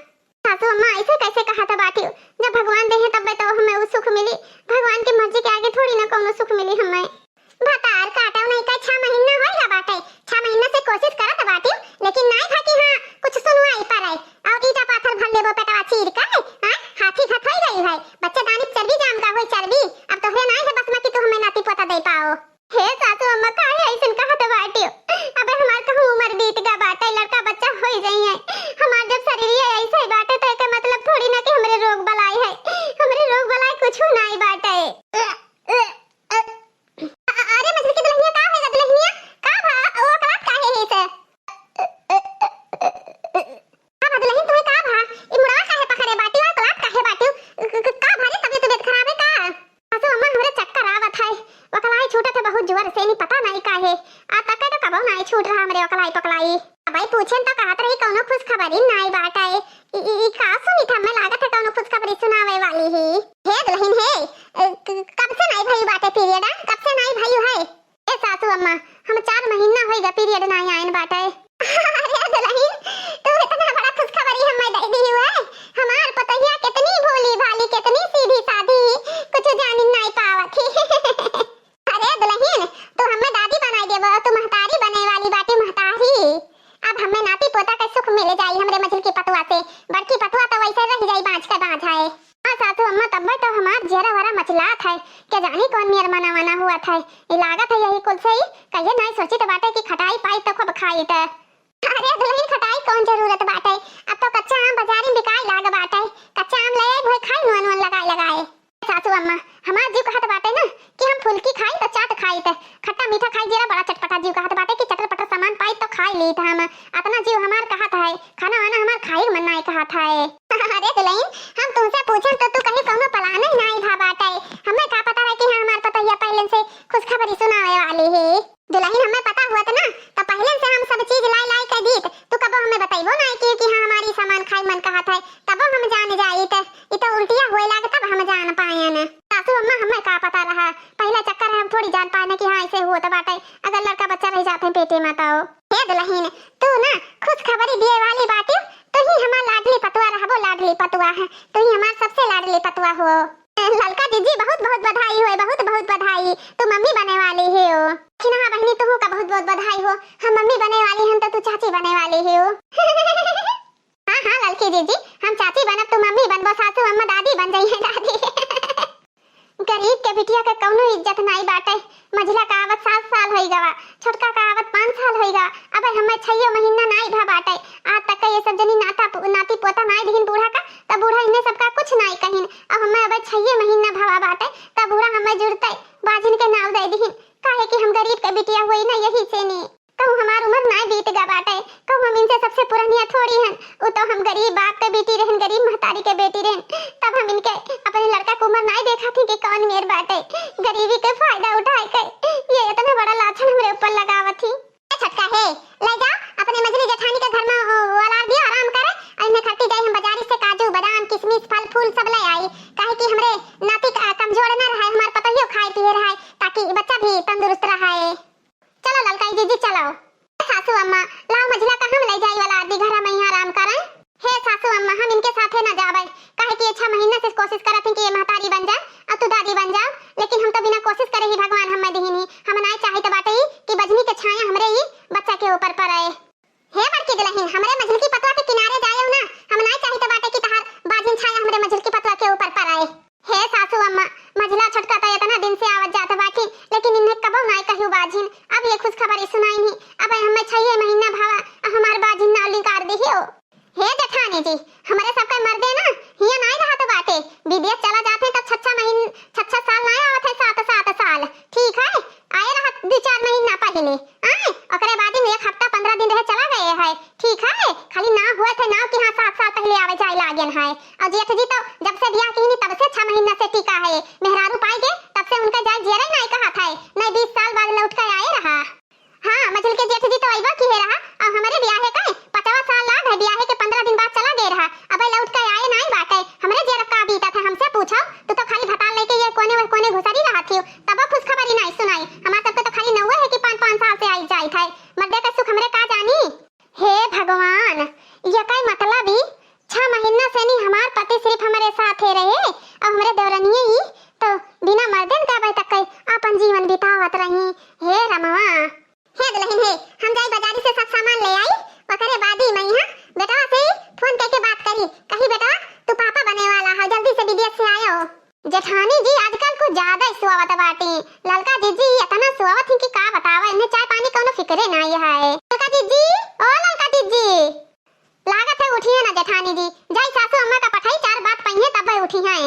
सासू अम्मा ऐसे कैसे कहत बाटिउ? जब भगवान देहे तब्बे तो हमें उ सुख मिली। भगवान के मर्जी के आगे थोड़ी ना कौनो सुख मिली हमें। भतार का देबो पेटवा चीर के, हाँ? हाथी घत होई गई है, बच्चेदानी चर्बी जाम का होई चर्बी। अब तोहरे नाई है बस में कि तू हमें नाती पोता दे पाओ। हे सासू अम्मा, काहे ऐसन कहत बाटियो? अबे हमार कहूँ उम्र बीत गा बाटे, लड़का बच्चा होई जाई है। हमार जब शरीरिया ऐसे ही बाटे तो एके मतलब थोड़ी ना कि हमरे रोग बलाई है। हमरे रोग बलाई कुछ नाई बाटे। अ-, अरे मझली की दुल्हनिया, का होइगा दुल्हनिया? का भा, ओ अकलात काहे है से? का भा दुल्हन, तुम्हें का भा? ई मुड़वा काहे पकड़े बाटी और अकलात काहे बाटी? क-, क-, का भारी तबियत, तबियत खराब है का? सासू अम्मा, हमरे चक्कर आवत है, वकलाई छूटत है बहुत जोर से, नहीं पता नहीं काहे। आ तक तो कबो नहीं छूट रहा हमरे वकलाई पकलाई। अबे पूछेन तो कहत रही कौनो खुशखबरी नाई बाटे। ई, ई, ई का सुनी था, हमें लागत है कौनो खुशखबरी सुनावे वाली ही। हे दुल्हन हे, अ, क-, कब से नाई भई बाटे पीरियड, आ? कब से नाई भई है? ए सासू अम्मा, हम चार महीना होइगा पीरियड नाई आयन बाटे। अरे दुल्हन, तू इतना बड़ा खुशखबरी हमें दे दी है। हमार पतोहिया कितनी भोली भाली, कितनी सीधी सादी, कुछ जानी नाई पावत ही। अरे दुल्हन, तू हमें दादी बनाई देबो, तू महतारी बने वाली बाटी महतारी। अब हमें नाती पोता के सुख मिल जाई हमरे मझिल की पतुआ से। बड़की पतुआ तो वैसे रह जाई बाँझ के बाँझ है। हाँ सासू अम्मा, तब्बे तो हमार जियरा वरा मचलात है। के जानी कौन मेर मना वना हुआ था। ई लागत है यही कुल से ही कहिए नाई सोचित बाटे कि खटाई पाई तो खूब खाई त। अरे दुल्हन, खटाई कौन जरूरत बाटे? अब तो कच्चा आम बाजारी में बिकाए लाग बाटे। कच्चा आम ले आई, वही खाई नून वून लगाए लगाए। सासू अम्मा, हमार जीव कहत बाटे ना कि हम फुलकी खाई त चाट खाई त खट्टा मीठा खाई, जीरा बड़ा चटपटा। जीव कहत बाटे कि चटर पटर सामान पाई तो खाई ली त हम। अतना जीव हमार कहत है, खाना वाना हमार खाई मन नाई कहत है। अरे दुल्हन, हम तुमसे पूछन तो तू कहीं कौनो प्लान ही नाई भा बाटे। हमें का पता रहे कि हाँ हमार पतोहिया पहले से खुशखबरी सुनावे वाली है। दुल्हन, हमें पता हुआ था ना, तो पहले से हम सब चीज लाई लाई के दीत। तू कबो हमें बताइबो ना कि, कि हाँ, हमारी सामान खाई मन कहत है, तबो हम जान जाइत। ई तो उल्टिया होए लागे, तब हम जान पाएन। सासू अम्मा, हमें का पता रहा, पहला चक्कर है, हम थोड़ी जान पाएन कि हाँ, ऐसे हुआ तो बाटे। अगर लड़का बच्चा रह जाते हैं पेटे में तो। हे दुल्हन, तू ना खुशखबरी दिए वाली बाटी, तू ही हमार लाडली पतुआ रहबो, लाडली पतुआ है, तू ही हमार सबसे लाडली पतुआ हो। ललका जीजी, बहुत बहुत बधाई होए, बहुत बहुत बधाई। तू मम्मी बने वाली ही हो। खिनहा बहिनी, तुहू का बहुत बहुत बधाई हो। हम मम्मी बने वाली हन तो तू चाची बने वाली ही हो। हाँ हाँ ललकी जीजी, हम चाची बनब, तू मम्मी बनबो, सासू अम्मा दादी बन जाई है, दादी। गरीब के बिटिया के कौनो इज्जत नाई बाटे। मझिला का आवत सात साल होई गवा, छोटका का आवत पाँच साल होई गवा। अबे हमें छइयो महीना नाई भा बाटे। आज तक ये सब जनी नाता पु-, नाती पोता नाई दिहिन बूढ़ा का, तब बूढ़ा इन्हें सबका कुछ नाई कहिन। अब हमें अबे छइये महीना भवा बाटे, तब बूढ़ा हमें जुड़ते बाजिन के नाव दे दिहिन। काहे कि हम गरीब के बिटिया हुई ना, यही से नी। कहूँ हमार उम्र नाई बीत गा बाटे, कहूँ हम इनसे सबसे पुरनिया थोड़ी हन। उ तो हम गरीब बाप के बेटी रहन, गरीब महतारी के बेटी रहन, तब हम इनके अपने लड़का के उम्र नाई देखा थी कि कौन मेर बाटे। गरीबी के फायदा उठाए के ये इतना बड़ा लाछन हमरे ऊपर लगावत थी। ए छोटका हे, ले जाओ अपने मझली जेठानी के घर में, ओ, वलार दियो, आराम करे। और इन्हें खट्टी जाई हम बाजारी से काजू, बादाम, किशमिश, फल फूल सब ले आई, काहे कि हमरे नाती क-, कमजोर न रहे, हमार पतोहियो खाए पिए रहे, ताकि बच्चा भी तंदुरुस्त रहे। चलो ललकाई जीजी, चलो। सासू अम्मा, लाओ मझिला का हम ले जाई वाला आदि घर में यहाँ आराम करें। हे सासू अम्मा, हम इनके साथे न जाबे, काहे कि ये छह महीना से कोशिश करत हैं कि ये महतारी बन जाए और तू दादी बन जाओ, लेकिन हम तो बिना कोशिश करे ही भगवान हमें दिहिन ही। हम नाय चाहित बाटे ही कि बजनी के छाया हमरे ही बच्चा के ऊपर पड़े। हे बड़की दुल्हन, हमरे मझिलकी पतवा के किनारे जायो ना, हम नाय चाहित बाटे कि तहार बाजिन छाया हमरे मझिलकी पतवा के ऊपर पड़े। हे सासू अम्मा, मझिला छोटका तो इतना दिन से आवत जात बाटी, लेकिन इन्हें कबो नाय कहियो बाजिन। अब ये खुशखबरी सुनाई नहीं। अब हमें छह महीना भावा, अब हमार बाजिन ना निकार दिहियो। हे जेठानी जी, हमरे सबके मर्दे ना हिया नाय रहत बाटे, विदेश चला जाते तब छह छह महीन-, छह छह साल नाय आवत है, सात सात साल। ठीक है, आए रहत दो चार महीना पहले, आए, ओकरे बाद में एक हफ्ता पंद्रह दिन रहे चला गए है। ठीक है, खाली नाव हुआ थे, नाव कि हाँ सात साल पहले आवे जाए लागेन है। और जेठ जी तो जब से बियाह किहिनी तब से छह महीना से टिका है। मेहरारू पाई गए तब से उनका जाए जियरे नाय कहा था, नहीं बीस साल बाद लौट के आए रहा। हाँ, मझिल के जेठ जी तो अइबा किहे रहा, और हमरे बियाहे का पाँचवा साल लाग है, बियाहे के पंद्रह दिन बाद चला गए रहा, अब लौट के आए नाय बाटे। हमरे जियरा का बीता था, हमसे पूछो, तू तो खाली भतार लेके ये कोने वह कोने घुसरी रहा थी, तबो खुशखबरी नाय सुनाई। हमार सबके तो खाली नौवे है कि पाँच पाँच साल से आई जाई था, मर्दे का सुख हमरे का जानी। हे भगवान, ये का मतलब ही? छह महीना से नहीं हमार पति सिर्फ हमारे साथ ही रहे, अब हमरे देवरनिये ही तो बिना मर्दन के अबे तक के अपन जीवन बितावत रही। हे रमवा। हे दुल्हन हे, हम जाई बाजारी से सब सामान ले आई, ओकर जेठानी जी आजकल कुछ ज्यादा ही सोवत बाटी। ललका जिज्जी इतना सोवत ही कि का बतावा, इन्हें चाय पानी कौनो फिक्रे नाई है। ललका जिज्जी, ओ ललका जिज्जी, लागत है उठिहे ना जेठानी जी, जाई सासू अम्मा का पठाई, चार बात पहिए तब उठिहे।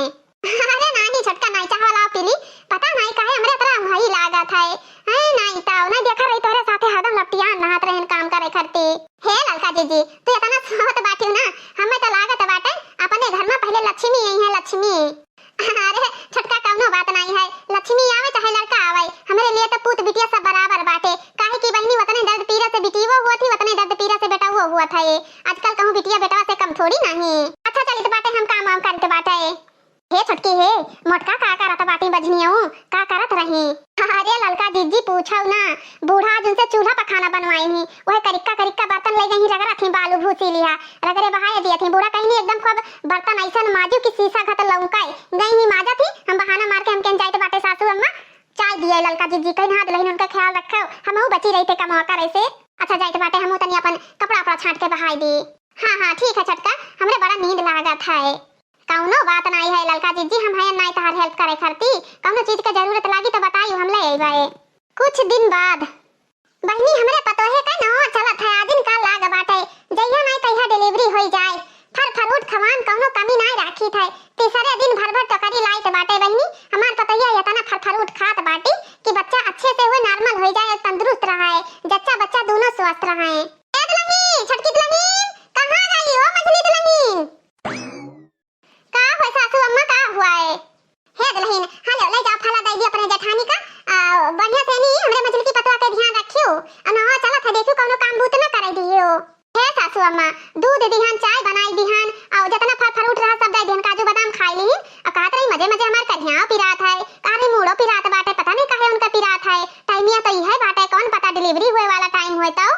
अरे नानी, छोटका नाई चाह वाला पीली, पता नाई काहे हमरे तरह वही लागत है। हैं नाई ताऊ, नाई देखा रही तोहरे साथे हरदम लपटियान रहत रहन काम करे खरती। हे ललका जिज्जी, तू इतना सोवत बाटियो ना, हमें तो लागत बाटे अपने घर में पहले लक्ष्मी आई है, लक्ष्मी। अरे छोटका, कौनो बात नाई है, लक्ष्मी आवे चाहे लड़का आवे, हमरे लिए तो पूत बिटिया सब बराबर बाटे। काहे कि बहिनी, उतने दर्द पीरा से बिटियो हुआ थी, उतने दर्द पीरा से बेटउओ हुआ था। ये आजकल कहूँ बिटिया बेटवा से कम थोड़ी नाहीं। अच्छा चलित बाटे, हम काम वाम करित बाटे। हे छोटकी हे, मोटका का करत बाटी बझनियऊ, का करत रही? अरे ललका जिज्जी पूछऊ ना, बूढ़ा आज उनसे चूल्हा पर खाना बनवाई ही, वह करिक्का करिक्का बर्तन ले गई ही, रगड़त ही बालू भूसी लिहा, रगड़े बहाए दियत ही। बूढ़ा कहीं नहीं, एकदम खूब बर्तन ऐसन माजू कि शीशा घत लौकाए। गई ही माजत ही, हम बहाना मार के हमके जाइत बाटे सासू अम्मा, चाय दिए ललका जिज्जी, कहीं हाथ लहिन उनका ख्याल रखो, हमहू बची रही थे कमवा करे से। अच्छा जाइत बाटे, हमहू तनी अपन कपड़ा उपड़ा छांट के बहाई दी। हाँ हाँ ठीक है छोटका, हमरे बड़ा नींद लागत है। कौनो बात नाई है ललका जिज्जी, हम हैं नाई तहार help करे खरती, कौनो चीज के जरूरत लागी तो बताइयो, हम ले अइबे। कुछ दिन बाद। बहिनी, हमरे पतोहे का नवा चलत है, आजिन का लाग बाटे, जइहा नाई तइहा delivery होई जाए। फल fruit खवान कौनो कमी नाई राखी थे, तीसरे दिन भर भर टोकरी लाइत बाटे बहिनी। हमार पतोहिया इतना फल fruit खात बाटी कि बच्चा अच्छे से हुए, normal होई जाए, तंदुरुस्त रहे, जच्चा बच्चा दोनों स्वस्थ रहे। ए दुलही, छोटकी दुलही, कहाँ गई हो मझली दुलही? का होय सासू अम्मा, का हुआ है? हे दुलहिन, हाँ लो, ले जाओ, फला दे दी अपने जेठानी का। आ, बढ़िया से नी, हमरे मझली की पतवा के ध्यान रखियो। आ ना, हाँ, चलत है, देखियो, कौनो काम बूत ना करे दियो। हे सासू अम्मा, दूध दिहन, चाय बनाई दिहन, आ जितना फल fruit रहा, सब दे दिहन, काजू बादाम खाई ली। आ कहत रही, मजे मजे हमार करिया पिरात है, कह रही, मूड़ो पिरात बाटे, पता नहीं काहे उनका पिरात है। टाइमिया तो इहे बाटे, कौन पता delivery हुए वाला time हुए तो।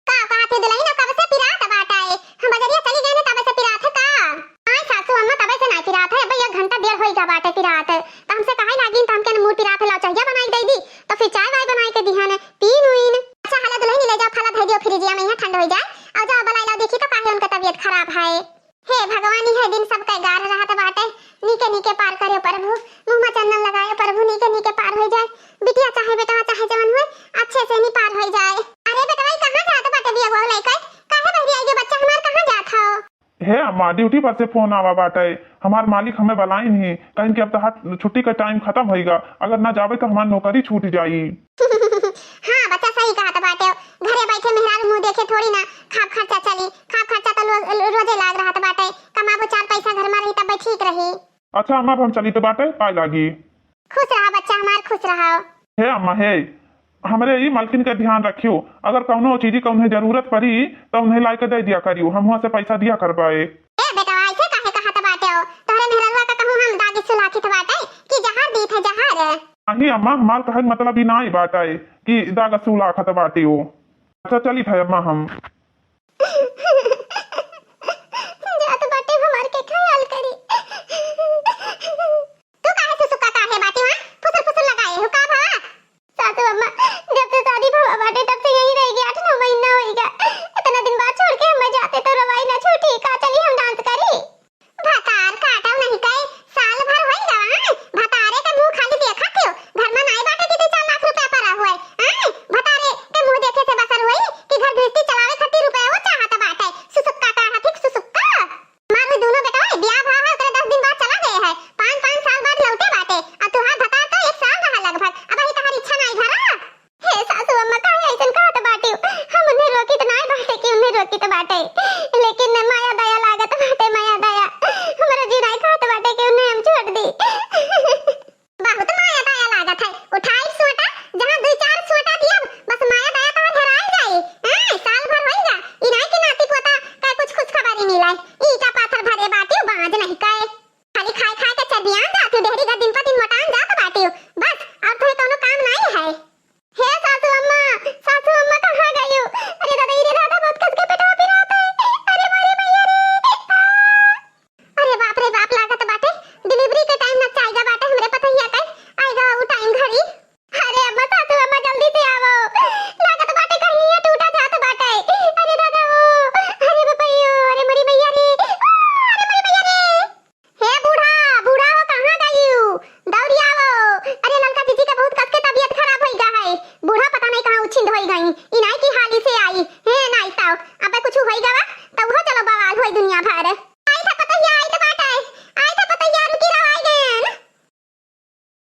का कहत है दुलहिन, कब से पिरात बाटे? हम बजरिया चली गए ने, तबे से पिरात है का? आय सासू अम्मा, तबे से नाई पिरात है, अब एक घंटा डेढ़ होई गा बाटे पिरात। तो हमसे कहे लागिन, तो हमके मूड़ पिरात है, लाओ चहिया बनाई दे दी, तो फिर चाय वाय बनाई के दिहन, पीन उइन। अच्छा, हला दुलहिन, ले जाओ, फला धर दियो फ्रिजिया में, यहाँ ठंड हो जाए, और जाओ, बुलाई लाओ, देखी तो काहे उनका तबीयत खराब है। हे भगवान, इहे दिन सबके गार रहत बाटे, नीके नीके पार करियो प्रभु, मुँह में चंदन लगायो प्रभु, नीके नीके पार हो जाए। बिटिया चाहे बेटवा चाहे जवन हुए, अच्छे से नी पार हो जाए। अरे बेटवा, ई कहाँ जात बाटे बिया बुआ लेके? काहे बहरी आई गयो बच्चा हमार, कहाँ जात हो? हे अम्मा, duty पर से phone आवा बाटे, हमार मालिक हमें बुलाइन ही, कहिन कि अब तहार छुट्टी का time खतम होइगा, अगर ना जाबे तो हमार नौकरी छूट जाई। हाँ बच्चा, सही कहत बाटे, घरे बैठे मेहरारू मुँह देखे थोड़ी ना खाब खर्चा चली, खाब खर्चा तो लो-, रोजे लाग रहत बाटे, कमाबो चार पैसा घर में रही तब ठीक रही। अच्छा अम्मा, अब हम चली तो बाटे, पाए लागी। खुश रहा बच्चा हमार, खुश रहा। हे अम्मा, हे, हमरे ई मलकिन के ध्यान रखियो, अगर कौनो चीज के उन्हें जरूरत पड़ी तो उन्हें लाई के दे दिया करियो, हम हुआ से पैसा दिया करबाए। ए बेटवा, ऐसे काहे कहत बाटे हो? तोहरे मेहररुआ का कहूँ हम दागी सुलाखित बाटे कि जहर दीत है, जहर? नहीं अम्मा, हमार कहे के मतलब ई नाई बाटे कि दाग सुलाखत बाटे हो। अच्छा चलित है अम्मा हम।